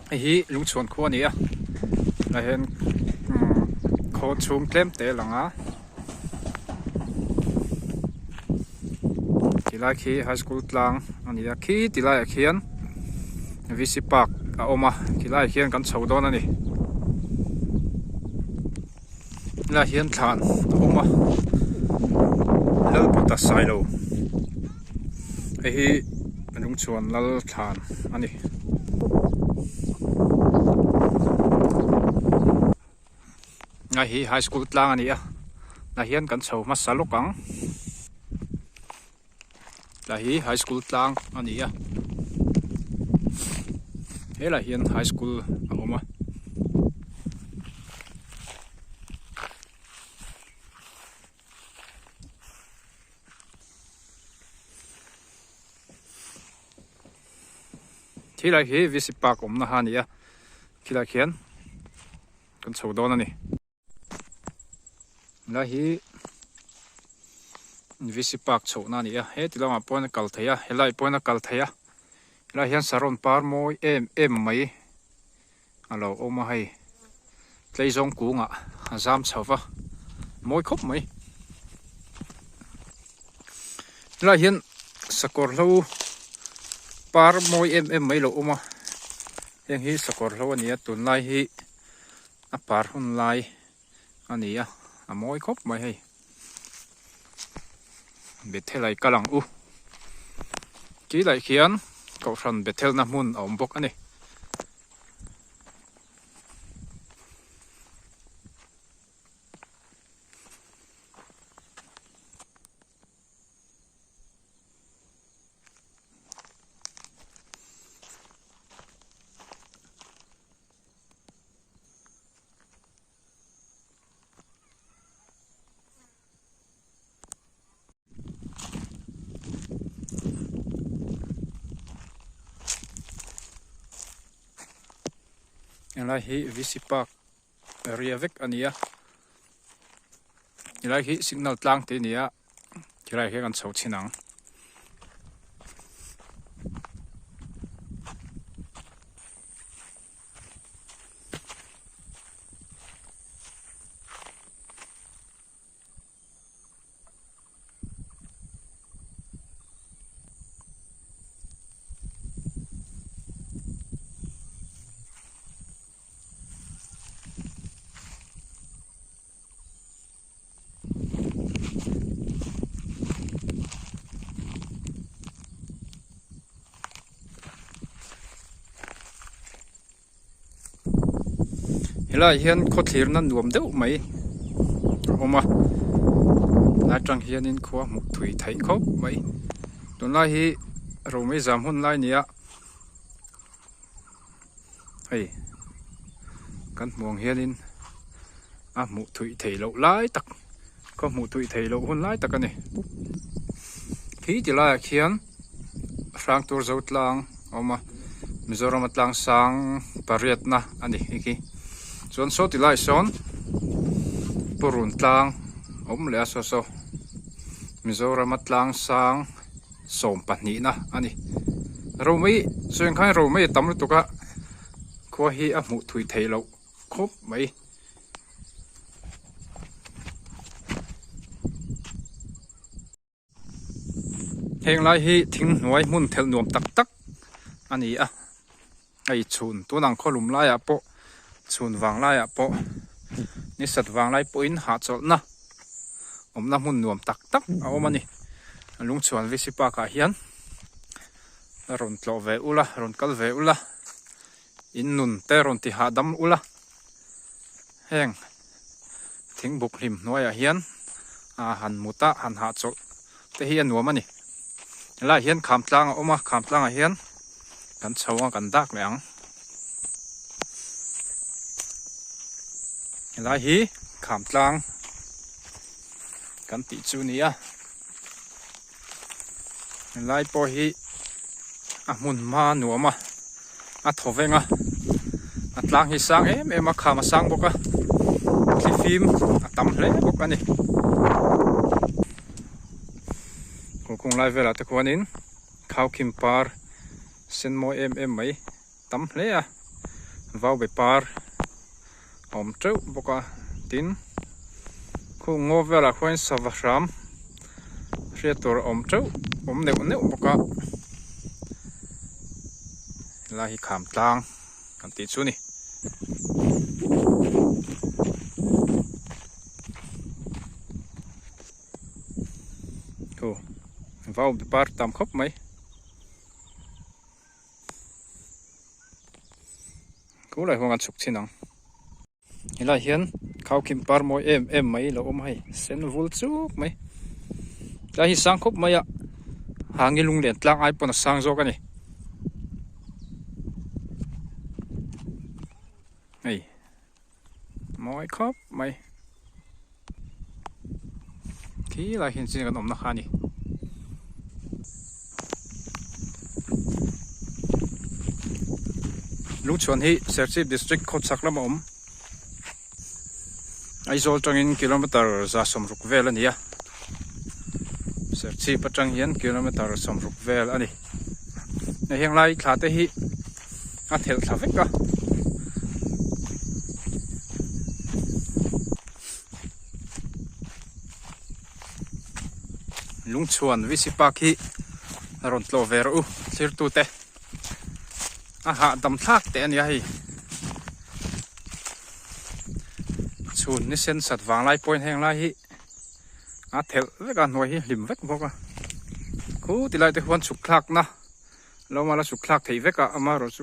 Hei hi lungchhuan khua a ni a tah hian khaw chhung tlem te a lang a tilai khi high school tlang a ni a khi tilaiah khian V C park a awm a tilaiah khian kan chho dawn a ni helaiah hian thlan a awm a Lalbuta Sailo hei hi lungchhuan lal thlan a ni. Hei hi high school tlang a ni a tah hian kan chho hmasa lawk ang tah hi high school tlang a ni a helaiah hian high school a awm a. Thilai hi VC park awmna ha a ni a khilai khian kan chho dawn a ni. Helai hi VC park chhohna a ni a heti lamah pawhin a kal theih a helai pawhin a kal theih a helai hian saron par mawi em em mai a lo awm a hei tleizawng kungah a zam chho va mawi khawp mai helai hian sakawr hlo par mawi em em mai lo awm a heng hi sakawr hlo a ni a tunlai hi a par hun lai a ni a a mawi khawp mai hei Bethel ah i kal ang u tih khian kohhran Bethel na hmun a awm bawk a ni. Helai hi VC park area vek a ni a helai hi signal tlang te a ni a helai ah hian kan chho chhin ang. Helaiah hian khawthlirna nuam deuh mai a awm a helai atang hianin khua hmuh thui theih khawp mai tunlai hi romei zam hun lai a ni a hei kan hmuh ang hianin a hmuh thui theih loh lai tak khaw hmuh thui theih loh hun lai tak a ni khi ti laiah khian Hrangtur zo tlang a awm a Mizoram a tlang sang pariatna a ni hei khi chuan saw ti laiah sawn purun tlang a awm leh a saw saw Mizoram a tlang sang 12 na a ni romei chuan khan romei a tam lutuk a khua hi a hmuh thui theih loh khawp mai. Heng lai hi thing hnuai hmun thelh nuam tak tak a ni a hei chhun tun ang khawlum laiah pawh chhun vang laiah pawh ni sat vang lai pawhin hahchawlhna awmna hmun nuam tak tak a awm a ni lungchhuan V C park ah hian rawn tlawh ve ula rawn kal ve ula in nun te rawn ti hahdam ula heng thingbuk hlim hnuaiah hian ah han mut a han hahchawlh te hi a nuam a ni helaiah hian kham tlang a awm a kham tlangah hian kan chho a kan dak leh ang helai hi kham tlang kan tih chu a ni a. Helai pawh hi a hmun hma nuam a a thaw veng a a tlang hi sang em em a kham a sang bawk a thlifim a tam hle bawk a ni kawngkung lai velah te khuanin khaukhim par sen mawi em em mai tam hle a. Vau be par a awm teuh bawk a tin khung ngaw velah khuan sava hram hriat tur a awm teuh awm neuh neuh bawk a helai hi kham tlang kan tih chu a ni. Aw vau be par tam khawp mai. Khu lai huang an chhuk chin ang. Helai hian khaukhim par mawi em em mai lo awm a hei sen vul chuk mai. Tlai hi sang khawp mai a hangi lung len tlang ai pawn a sang zawk a ni. Hei mawi khawp mai. Khi lai hian chin kan awmna kha a ni. Lungchhuan hi Serchhip District khawchhak lama awm Aizawl tangin kilometer 160 vel a ni a, Serchhip atang hian kilometer 60 vel a ni. Heng lai thla te hi a thelh thla vek a. Lungchhuan VC Park hi a rawn tlawh ve rawh u thlirtute a hahdam thlak teh a nia hei chhun ni sen sat vang lai pawhin heng lai hi a thelh vek a hnuai hi hlim vek bawk a khu ti lai te huan chhuk thlakna lo mala chhuk thlak theih vek a amaherawhchu.